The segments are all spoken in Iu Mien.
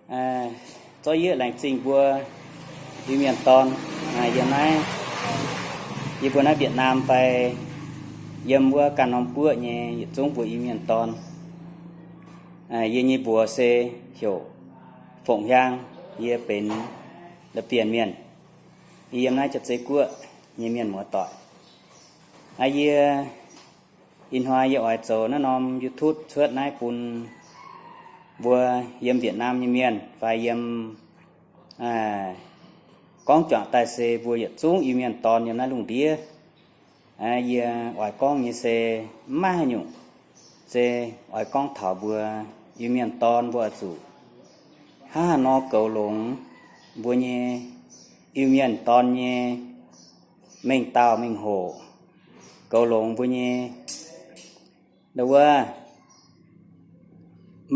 Zorqv yieqv laengz zingh mbuo Iu-Mienh dorn yiem naaiv, yie mbuo naaiv Việt Nam fai yiem wuov ganh norm guoqv nyei yietc zungv mbuo Iu-Mienh dorn. Yie nyei mbuox se heuc Fongc Hiang, yie benx La'bienh Mienh. Yie yiem naaiv Jaav-Zei Guoqv nyei mienh muoz-doic. Aa, yie ih hnoi yie oix zoux naaiv norm YouTube cuotv naaiv bun mbuo yiem Việt Nam nyei mienh fai yiem, gorngv juangc daaih se mbuo yietc zungv Iu-Mienh dorn yiem naaiv lungh ndiev. Yie oix gorngv nyei se mv maaih haaix nyungc, se oix gorngv taux mbuo Iu-Mienh dorn mbuo oix zuqc hnangv haaix nor goux longx mbuo nyei Iu-Mienh dorn nyei mengh dauh mengh hoc, goux longx mbuo nyei ndo wuov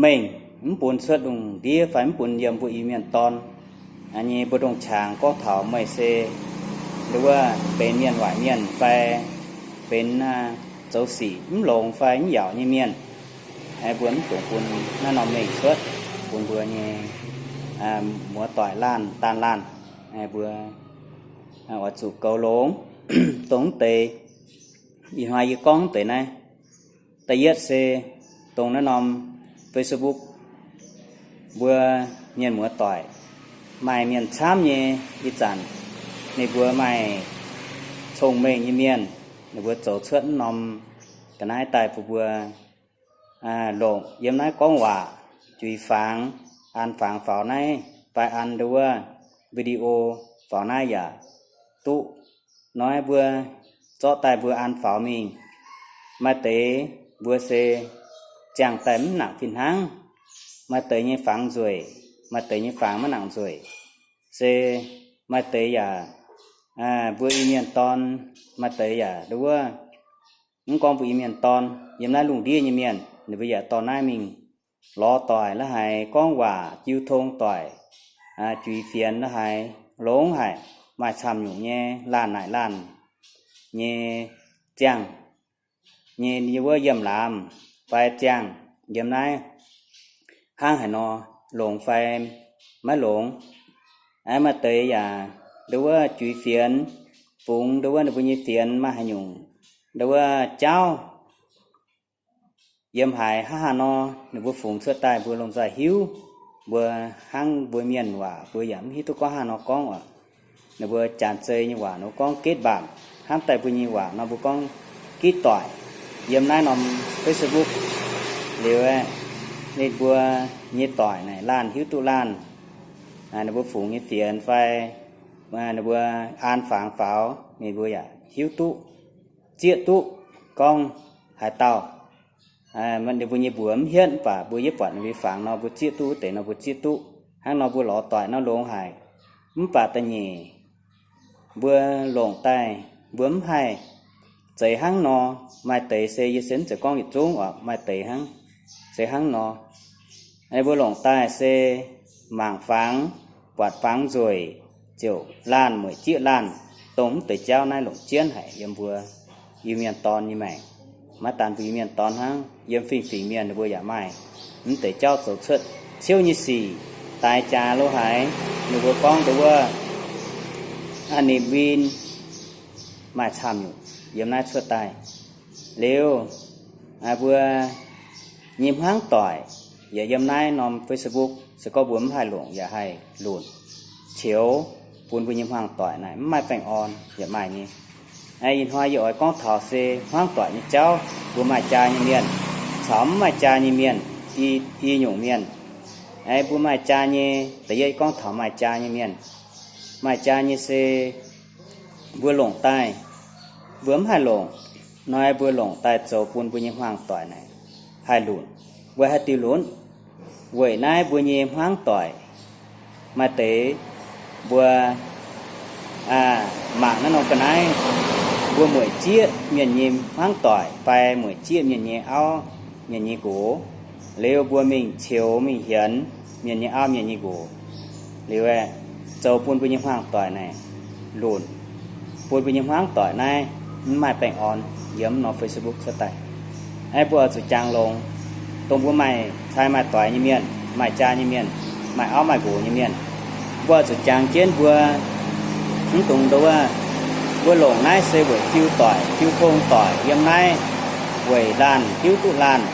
mengh mv bun cuotv lungh ndiev fai mv bun yiem mbuo Iu-Mienh dorn nyei mbu'ndongx-qangx gorngv taux meih se ndo wuov benx mienh waaic mienh fai benx zoux sic mv longx fai mv yaauc nyei mienh. Mbuo mv dungx bun naaiv norm mengh cuotv bun mbuo nyei muoz-doic laanh daanh laanh. Mbuo oix zuqc goux longx dongh mv deix. Ih hnoi yie gorngv mv deix naaiv, da'yietv se dongh naaiv norm Facebook, mbuo mienh muoz-doic maaih mienh camv nyei ih zanc, ninh mbuo maaih cong-mengh nyei mienh, ninh mbuo zoux cuotv mv norm ga'naaiv daaih bun mbuo longc yiem naaiv gorngv waac, juix fangx, an fangx faaux naaiv, fai an ndo wuov video faaux naaiv yaac duqv. Nor mbuo zorqv daaih mbuo an faaux mingh. Maaih deix mbuo se ziangh daaih mv nangc fih hnangv. Maaih deix nyei fangx nzueic, maaih deix nyei fangx maiv nangc nzueic. Se maaih deix yaac mbuo Iu-Mienh dorn, maaih deix yaac ndo wuov mv gorngv mbuo Iu-Mienh dorn, yiem naaiv lungh ndiev nyei mienh ninh mbuo yaac dorh naaiv mingh lorz doic la'haiz, gorngv waac jiu tong doic, juix fienx la'haiz, longx haic, maaih camv nyungc nyei laanh naaic laanh nyei ziangh nyei wuov yiem laamz fai ziangh yiem naaiv hnangv haaix nor, longx fai maiv longx. Aa, maaih deix yaac ndo wuov juix fienx, fungx ndo wuov ninh mbuo nyei fienx maaih haaix nyungc ndo wuov jauv yiem haaix hnangv haaix nor, ninh mbuo fungx cuotv daaih mbuo lomh nzoih hiuv. Mbuo hnangv mbuo mienh waac mbuo yaac mv hiuv duqv gorngv haaix nor gorngv oc. Ninh mbuo janx-zei nyei waac nor gorngv gitv mbaanc, hnamv daaih mbuo nyei waac nor mbuo gorngv gitv doic. Yiem naaiv norm Facebook liuz aeqv, ninh mbuo nyei doic naaic laanh hiuv duqv laanh, ninh mbuo fungx nyei fienx fai ninh mbuo an fangx faaux ninh mbuo yaac hiuv duqv, zieqv duqv gorngv haaix dauh. Ninh mbuo nyei mbuox mv hietv mv baac mbuo yietv buatc ninh mbuo fangx nor mbuo zieqv duqv, wuov deix nor mbuo zieqv duqv. Hnangv nor mbuo lorz doic nor longx haic. Mv baac da'nyeic mbuo longc daaih mbuo mv haih zeiz hnangv nor. Maaih deix se yie se mv zeiz gorngv yietc zungv oc, maaih deix hnangv, se hnangv nor. Mbuo longc daaih se mangc fangx, buatc fangx nzueic, ziouc laanh mueic jieqv laanh, dongh mv deix jauv naaiv longc jienv haic yiem mbuo Iu-Mienh dorn nyei maengc. Maiv daan mbuo Iu-Mienh dorn hnangv, yiem fingx-fingx mienh ninh mbuo yaac maaih mv deix jauv zoux cuotv. Ciouv nyei sic, daix jaax lo haaix, ninh mbuo gorngv ndo wuov ninh win maaih camv nyungc yiem naaiv cuotv daaih. Liuz mbuo nyei hmuangv doic yaac yiem naaiv norm Facebook, se gorngv mbuo mv haih longc yaac haih lunc, qiux bun mbuo nyei hmuangv doic naaic mv maaih baengh orn yaac maaih nyei. Ih hnoi yie oix gorngv taux se hmuangv doic nyei jauv. Mbuo maaih jaa nyei mienh caux mv maaih jaa nyei mienh, i, i nyungc mienh. Mbuo maaih jaa nyei, da'yietv gorngv taux maaih jaa nyei mienh. Maaih jaa nyei se mbuo longc daaih, mbuo mv haih longc, nor mbuo longc daaih zoux bun mbuo nyei hmuangv doic naaic haih lunc. Weic haaix diuc lunc? Weic naaiv mbuo nyei hmuangv doic maaih deix mbuo mangc naaiv norm ga'naaiv, mbuo mueic jieqv mienh nyei hmuangv doic fai mueic jieqv mienh nyei auv, mienh nyei nqox. Liuz mbuo mingh ceux mingh hienx mienh nyei auv, mienh nyei nqox. Liuz aeqv, zoux bun mbuo nyei hmuangv doic naaic lunc, bun mbuo nyei hmuangv doic naaiv mv maaih baengh orn yiem norm Facebook cuotv daaih. Aa, mbuo oix zuqc jangx longx, dongh mbuo maaih cai maaih doic nyei mienh, maaih jaa nyei mienh, maaih auv maaih nqox nyei mienh. Mbuo zuqc jangx jienv mbuo mv dungx nduov. Mbuo longc naaiv se weic jiu doic, jiu tong doic yiem naaiv, weic laanh hiuv duqv laanh,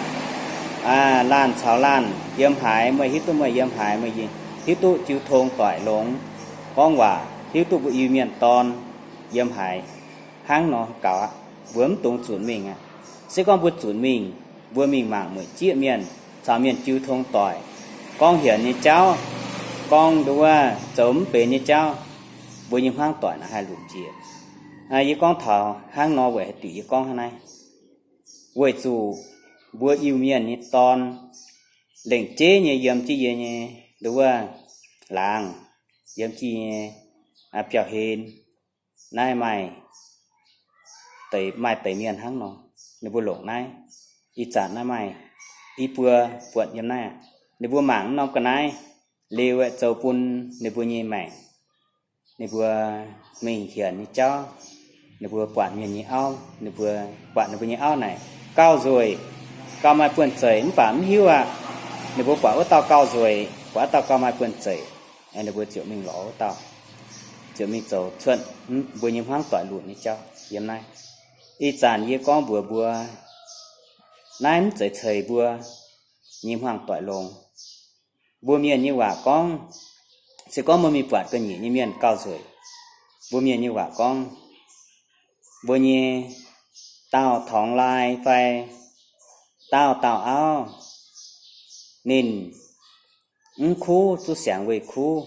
laanh caux laanh yiem haaix, meih hiuv duqv meih yiem haaix, meih hiuv duqv jiu tong doic longx, gorngv waac hiuv duqv mbuo Iu-Mienh dorn yiem haaix. Hnangv nor gaux aqv. Mbuo mv dungx zunc mingh aqv. Se gorngv mbuo zunc mingh, mbuo mingh mangc mueic jieqv mienh caux mienh jiu tong doic, gorngv hienx nyei jauv, gorngv nduov, zoux mv benx nyei jauv, mbuo nyei hmuangv doic naaic haih lunc njiec. Yie gorngv taux hnangv nor weic haaix diuc yie gorngv hnangv naaiv? Weic zuqc mbuo Iu-Mienh nyei dorn lengc jeiv nyei yiem jienv yie nyei nduov, laangz, yiem jienv yie nyei biauv-hlen. Naaiv maaih deix, maaih deix mienh hnangv nor, ninh mbuo longc naaiv. Ih zanc naaiv maaih i buo buatc yiem naaiv aqv. Ninh mbuo mangc mv norm ga'naaiv liuz aeqv, zoux bun ninh mbuo nyei maengc. Ninh mbuo mingh hienx nyei jauv, ninh mbuo buatc mienh nyei auv, ninh mbuo buatc ninh mbuo nyei auv naaic gauh nzueic, gauh maaih buonv-zeic mv baac mv hiuv aqv. Ninh mbuo buatc wuov dauh gauh nzueic, buatc wuov dauh gauh maaih buonv-zeic, ninh mbuo ziouc mingh lorz wuov dauh, ziouc mingh zoux cuotv mbuo nyei hmuangv doic lunc nyei jauv yiem naaiv. Ih zanc yie gorngv mbuox mbuo, naaiv mv zeiz ceix mbuo nyei hmuangv doic longx. Mbuo mienh nyei waac gorngv, se gorngv mbuo mingh buatc ga'nyiec nyei mienh gauh nzueic, mbuo mienh nyei waac gorngv, mbuo nyei dauh torngx lai fai dauh dauh auv, ninh mv kuv zuqc siangx weih kuv.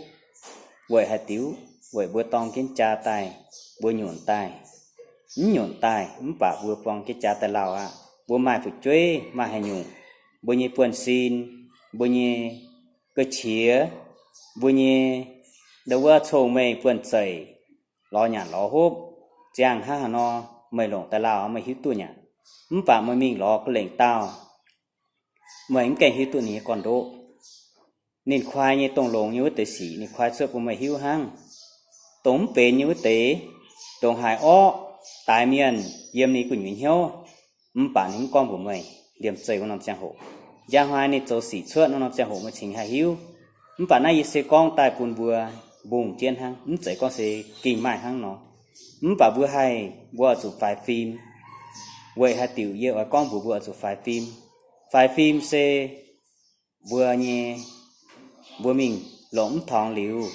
Weic haaix diuc? Weic mbuo dorng jienv jaa daaih, mbuo nyunc daaih, mv nyunc daaih, mv baac mbuo dorng jienv jaa daaih lauh aqv. Mbuo maaih fu'jueiv, maaih haaix nyungc, mbuo nyei buonv-sin, mbuo nyei ga'qiex, mbuo nyei nduov wuov cong-mengh buonv-zeic, lorz nyanc lorz hopv, ziangh hnangv haaix nor, meih longc daaih lauh meih hiuv duqv nyanc. Mv baac meih mingh lorz ga'lengc dauh, meih mv gaengh hiuv duqv ninh nyei gorn-ndoqv. Ninh kuaai nyei dongh longx nyei wuov deix sic ninh kuaai cuotv bun meih hiuv hnangv. Dongh mv benx nyei wuov deix, ndongc haaix orqv, daix mienh yiem ninh gu'nyuoz hnyouv, mv baac ninh mv gorngv mbuox meih liemh zeih wuov norm ziangh hoc. Njang hnoi ninh zoux sic cuotv wuov norm ziangh hoc meih cingx haih hiuv. Mv baac naaiv yie se gorngv daaih bun mbuo mbungh jienv hnangv, mv zeiz gorngv se gengh maaih hnangv nor. Mv baac mbuo haih, mbuo oix zuqc faix fim. Weic haaix diuc yie oix gorngv mbuox mbuo oix zuqc faix fim? Faix fim se mbuo nyei, mbuo mingh longc mv torngx liuz,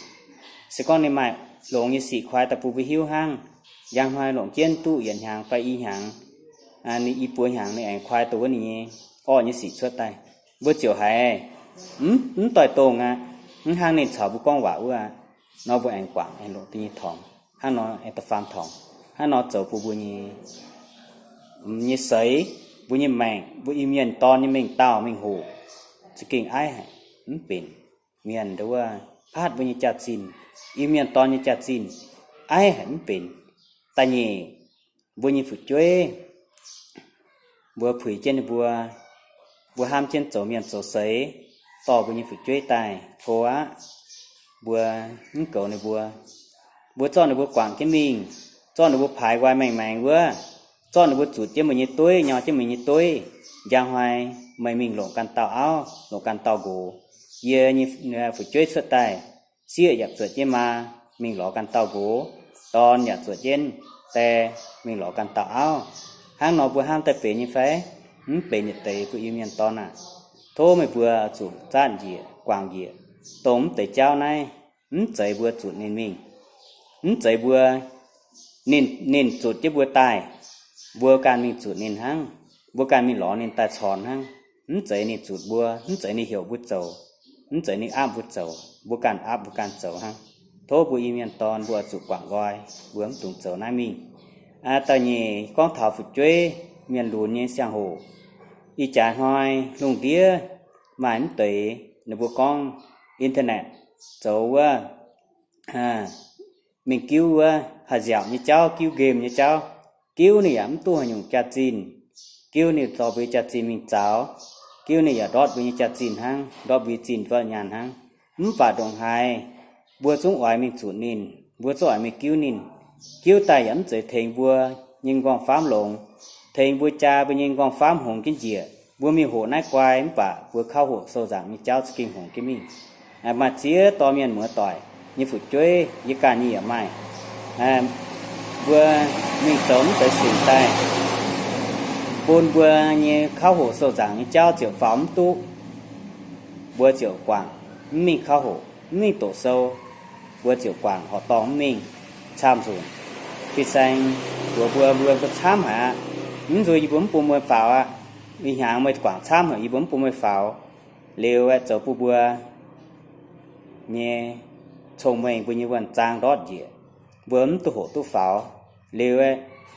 se gorngv ninh maaih longx nyei sic kuaai daaih bun mbuo hiuv hnangv, njang hnoi longc jienv duqv yietc hnyangx fai i hnyangx, ninh i buo hnyangx ninh aengx kuaai dongh wuov ninh nyei orqv nyei sic cuotv daaih, mbuo ziouc haiz mv doix dongh aqv. Mv hnangv ninh caux mbuo gorngv waac wuov aqv. Nor mbuo aengx guangc aengx longc da'nyeic torngx hnangv nor, aengx da'faam torngx hnangv nor zoux bun mbuo nyei, nyei seix, mbuo nyei maengc, mbuo Iu-Mienh dorn nyei mengh dauh mengh hoc, za'gengh aiv haic, mv benx. Mienh nduov paatv mbuo nyei jaax-zinh, Iu-Mienh dorn nyei jaax-zinh, aiv haic mv benx. Da'nyeic, mbuo nyei fu'jueiv, mbuo puix jienv ninh mbuo, mbuo hnamv jienv zoux mienh zoux seix, dorh mbuo nyei fu'jueiv daaih hlo aqv. Mbuo mv goux ninh mbuo. Mbuo zorqv ninh mbuo guangc jienv mingh, zorqv ninh mbuo paaix nqoi maengx maengx wuov, zorqv ninh mbuo zutc jienv mbuo nyei dueiv, nyorng jienv mbuo nyei dueiv. Njang hnoi meih mingh longc ganh dauh auv, longc ganh dauh nqox. Yie nyei fu'jueiv cuotv daaih, sieqv yaac zuotc jienv maa mingh lorz ganh dauh nqox, dorn yaac zuotc jienv die mingh lorz ganh dauh auv. Hnangv nor mbuo hnamv daaih benx nyei fai? Mv benx yietc deix, mbuo Iu-Mienh dorn aah! Tov meih mbuo zuqc zaatv njiec, guangc njiec, dongh mv deix jauv naaiv. Mv zeiz mbuo zutc ninh mingh. Mv zeiz mbuo, ninh, ninh zutc jienv mbuo daaih, mbuo ganh mingh zutc ninh hnangv. Mbuo ganh mingh lorz ninh daaih corc hnangv. Mv zeiz ninh zutc mbuo, mv zeiz ninh heuc mbuo zoux, mv zeiz ninh aapv mbuo zoux, mbuo ganh aapv mbuo ganh zoux hnangv. Tov mbuo Iu-Mienh dorn mbuo oix zuqc guangc nqoi, mbuo mv dungx zoux naaiv mingh. Da'nyeic gorngv taux fu'jueiv mienh lunx nyei ziangh hoc. Ih jaax hnoi lungh ndiev maaih mv deix ninh mbuo gorngv internet zoux wuov, mingh giuv wuov haih nziaauc nyei jauv, giuv game nyei jauv. Giuv ninh yaac mv duqv haaix nyungc jaax-zinh. Giuv ninh dorh mbuo jaax-zinh mingh zaux. Giuv ninh yaac ndortv mbuo nyei jaax-zinh hnangv, ndortv mbuo nyei zinh ndortv nyaanh hnangv. Mv baac ndongc haaix mbuo zungv oix mingh zutc ninh, mbuo zungv oix mingh giuv ninh. Giuv daaih yaac mv zeiz tengx mbuo nyei nqorngv-faamv longx, tengx mbuo jaa mbuo nyei nqorngv-faamv hngongx jienv njiec. Mbuo mingh hoqc naaiv guai mv baac mbuo kauv hoqc sou nzaangc nyei jauv za'gengh hngongx jienv mingh. Maaih ziex dorh mienh muoz-doic nyei fu'jueiv, yie ganh nyei yaac maaih. Mbuo mingh zoux mv deix sic daaih, bun mbuo nyei kauv hoqc sou nzaangc nyei jauv ziouc faaux mv duqv. Mbuo ziouc guangc mv mingh kauv hoqc, mv mingh doqc sou. Mbuo ziouc guangc horqc dorngh mv mingh camv nzunc. Fin-saeng mbuox mbuo, mbuo, mbuo camv haic aqv. Mv nzunc yie mbuo mv bun meih faaux aqv. Ih hnyangx meih guangc camv haic, yie mbuo mv bun meih faaux. Liuz aeqv, zoux bun mbuo nyei cong-mengh, mbuo nyei wuonh zaang ndortv njiec, mbuo mv duqv hoqc duqv faaux. Liuz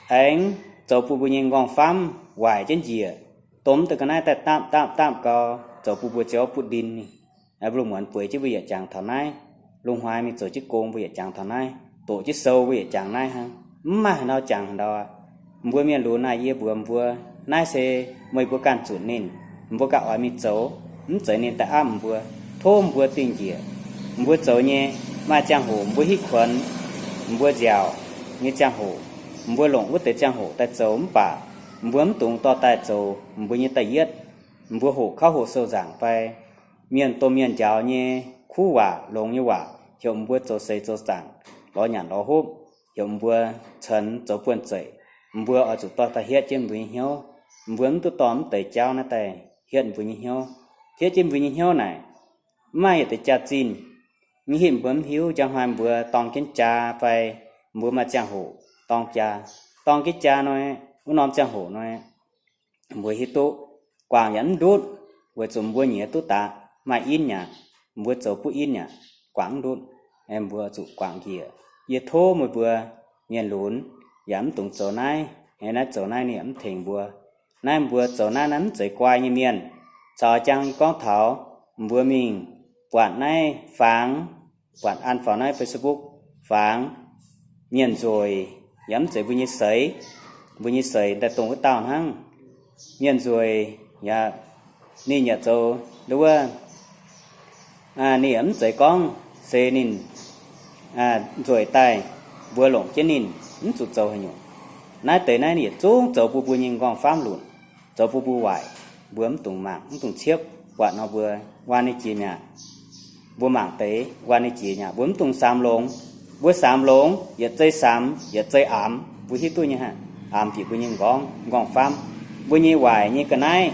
aengx zoux bun mbuo nyei nqorngv-famv waaic jienv njiec, dongh mv deix ga'naaiv daaih dapv dapv dapv gau, zoux bun mbuo ziouc butv ndin. Lungh muonz bueix jienv mbuo yietc jangx taux naaiv, lungh hnoi mingh zoux jienv gong mbuo yietc jangx taux naaiv, doqc jienv sou mbuo yietc jangx naaiv hnangv. Mv maaih haaix ndau jangx haaix ndau aqv. Mbuo mienh lunx naaic, yie mbuox mbuo, naaiv se meih mbuo ganh zunc ninh, mbuo ganh oix mingh zoux, mv zeiz ninh daaih apv mbuo. Tov mbuo dingh njiec, mbuo zoux nyei, maaih ziangh hoc mbuo hitv kuonx, mbuo nziaauc nyei ziangh hoc, mbuo longc wuov deix ziangh hoc daaih zoux mv baac mbuo mv dungx dorh daaih zoux mbuo nyei da'yietv. Mbuo hoqc kauv hoqc sou nzaangc fai mienh domh mienh njaaux nyei kuv waac, longx nyei waac, heuc mbuo zoux seix zoux zaangc, lorz nyanc lorz hopv, heuc mbuo ceix zoux buonv-zeic. Mbuo oix zuqc dorh daaih hietv jienv mbuo nyei hnyouv. Mbuo mv duqv dorh mv deix jauv naaiv daaih hietv mbuo nyei hnyouv. Hietv jienv mbuo nyei hnyouv naaic, mv maaih yietc deix jaax-zinh, mv hitv mbuo mv hiuv. Njang hnoi mbuo dorng jienv jaa fai mbuo maaih ziangh hoc dorng jaa, dorng jienv jaa nor, wuov norm ziangh hoc nor, mbuo hiuv duqv guangc yaac mv ndutv, weic zuqc mbuo nyiex duqv daaih maaih inv nyei aqv. Mbuo zoux butv inv nyei aqv, guangc mv ndutv. Mbuo zuqc guangc njiec. Yie tov meih mbuo mienh lunx yaac mv dungx zoux naaiv. Naaiv zoux naaiv ninh yaac mv tengx mbuo. Naaiv mbuo zoux naaiv, naaiv mv zeiz guai nyei mienh. Caux jang yie gorngv taux mbuo mingh buatc naaiv fangx, buatc an faaux naaiv Facebook fangx, mienh nzueic yaac mv zeiz mbuo nyei seix. Mbuo nyei seix daaih dongh wuov dauh hnangv. Mienh nzueic yaac, ninh yaac zoux wuov, ninh yaac mv zeiz gorngv se ninh nzueic daaih mbuo longc jienv ninh mv zuqc zoux haaix nyungc. Naaiv deix naaiv yietc zungv zoux bun mbuo nyei nqorngv-famv lunc, zoux bun mbuo waaic. Mbuo mv dungx mangc, mv dungx ciepv. Buatc nor mbuo waan ninh jiex mi'aqv, mbuo mangc deix waan ninh jiex mi'aqv. Mbuo mv dungx samx longx. Mbuo samx longx, yietc zei samx yietc zei aamx, mbuo hiuv duqv nyei hnangv. Aamx bieqc mbuo nyei nqorngv, nqorngv-famv, mbuo nyei waaic nyei ga'naaiv.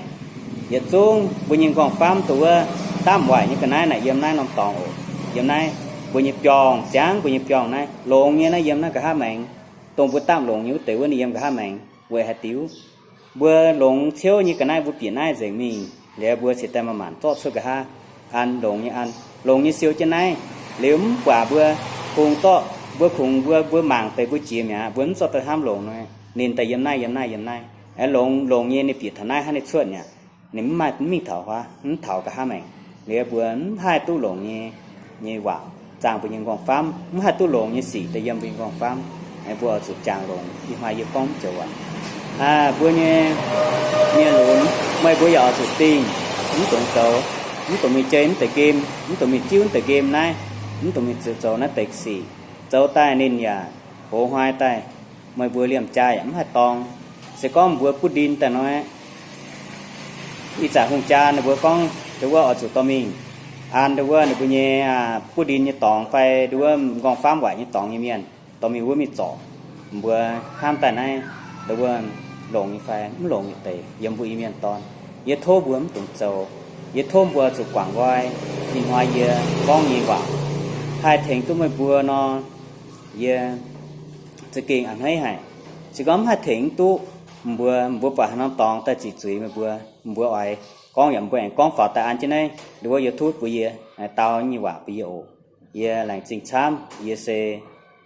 Yietc zungv mbuo nyei nqorngv-famv dongh wuov dapv waaic nyei ga'naaiv naaic yiem naaiv norm dorngx oc. Yiem naaiv mbuo nyei biorngh, ziangv mbuo nyei biorngh naaiv, longx nyei naaiv yiem naaiv nqa'haav maengx. Dongh mbuo dapv longx nyei wuov deix wuov ninh yiem nqa'haav maengx. Weic haaix diuc? Mbuo longx ciouv nyei ga'naaiv mbuo bieqc naaiv nzengc mingh, liuz mbuo cingx daaih maaih maanc zorqv cuotv nqa'haav an longx nyei an, longx nyei siou jienv naaiv. Liuz mv baac mbuo kungx zorqv, mbuo kungx mbuo, mbuo mangc deix mbuo jiex mi'aqv, mbuo mv zorqv daaih hnamv longx nor, ninh daaih yiem naaiv, yiem naaiv, yiem naaiv. Longx, longx nyei ninh bieqc taux naaiv hnangv ninh cuotv mi'aqv. Ninh mv maaih mv mingh taux huaav, mv taux nqa'haav maengx. Liuz mbuo mv haih duqv longx nyei, nyei waac zaangh mbuo nyei nqorngv-famv, mv haih duqv longx nyei sic daaih yiem mbuo nyei nqorngv-famv. Mbuo oix zuqc jangx longx. Ih hnoi yie gorngv mv joux waac, mbuo nyei mienh lunx, meih mbuo yaac oix zuqc dingh, mv dungx zoux, mv dungx mingh jei mv deix game, mv dungx mingh jiuv mv deix game naaiv, mv dungx mingh zoux naaiv deix sic. Zoux daaih ninh yaac hoz hnoi daaih, meih mbuo liemh jaa yaac mv haih dorng. Se gorngv mbuo butv ndin daaih nor, ih zanc hungh jaa ninh mbuo gorngv ndau wuov oix zuqc dorh mingh an ndau wuov ninh mbuo nyei butv ndin nyei dorngx fai ndau wuov nqorngv-famv waaic nyei dorngx nyei mienh dorh mingh wuov mingh zorc. Mbuo hnamv daaih naaiv ndau wuov longx nyei fai mv longx nyei deix yiem mbuo Iu-Mienh dorn. Yie tov mbuo mv dungx zoux. Yie tov mbuo zuqc guangc nqoi. Ih hnoi yie gorngv nyei waac haih tengx duqv meih mbuo nor, yie za'gengh a'hneiv haic. Se gorngv mv haih tengx mv duqv, mbuo, mbuo buatc haaix norm dorngx daaih ziqc zuiz meih mbuo, mbuo oix gorngv yaac mbuo aengx gorngv faaux daaih an jienv naaiv ndau wuov YouTube bun yie, dau nyei waac bun yie oc. Yie laengz zingh camv. Yie se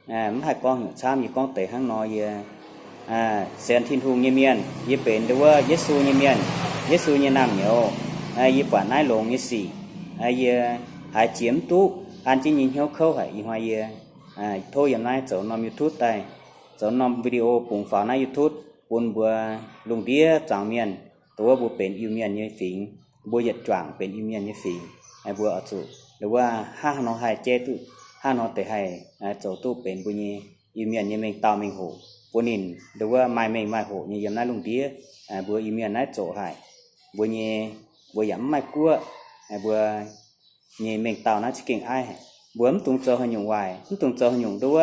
mv haih gorngv haaix nyungc camv. Yie gorngv deix hnangv nor, yie sienx Tin-Hungh nyei mienh, yie benx ndau wuov Yesu nyei mienh, Yesu nyei naamh nyouz. Yie buatc naaiv longx nyei sic, yie haiz jiex mv duqv, an jienv nyei hnyouv kouv haic. Ih hnoi yie tov yiem naaiv zoux norm YouTube daaih, zoux norm video bungx faaux naaiv YouTube bun mbuo lungh ndiev zuangx mienh, ndau wuov mbuo benx Iu-Mienh nyei fingx, mbuo yietc juangc benx Iu-Mienh nyei fingx. Mbuo oix zuqc ndau wuov hnangv haaix nor haih jeiv duqv, hnangv haaix nor deix haih zoux duqv benx mbuo nyei Iu-Mienh nyei mengh dauh mengh hoc, bun ninh ndau wuov maaih mengh maaih hoc nyei yiem naaiv lungh ndiev. Mbuo Iu-Mienh naaiv zoqc haic. Mbuo nyei, mbuo yaac mv maaih guoqv. Mbuo nyei mengh dauh naaiv za'gengh aiv haic. Mbuo mv dungx zoux haaix nyungc waaic, mv dungx zoux haaix nyungc nduov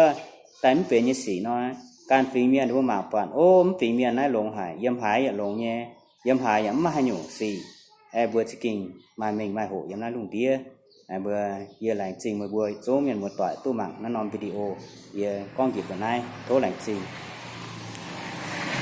daaih mv benx nyei sic nor, ganh fingx mienh mbuo mangc buatc, ov, mv fingx mienh naaiv longx haic, yiem haaix yaac longx nyei, yiem haaix yaac mv maaih haaix nyungc sic. Aeqv, mbuo za'gengh maaih mengh maaih hoqc yiem naaiv lungh ndiev. Mbuo, yie laengz zingh meih mbuo zungv mienh muoz-doic duqv mangc naaiv norm video. Yie gorngv njiec mbuo naaiv, tov laengz zingh.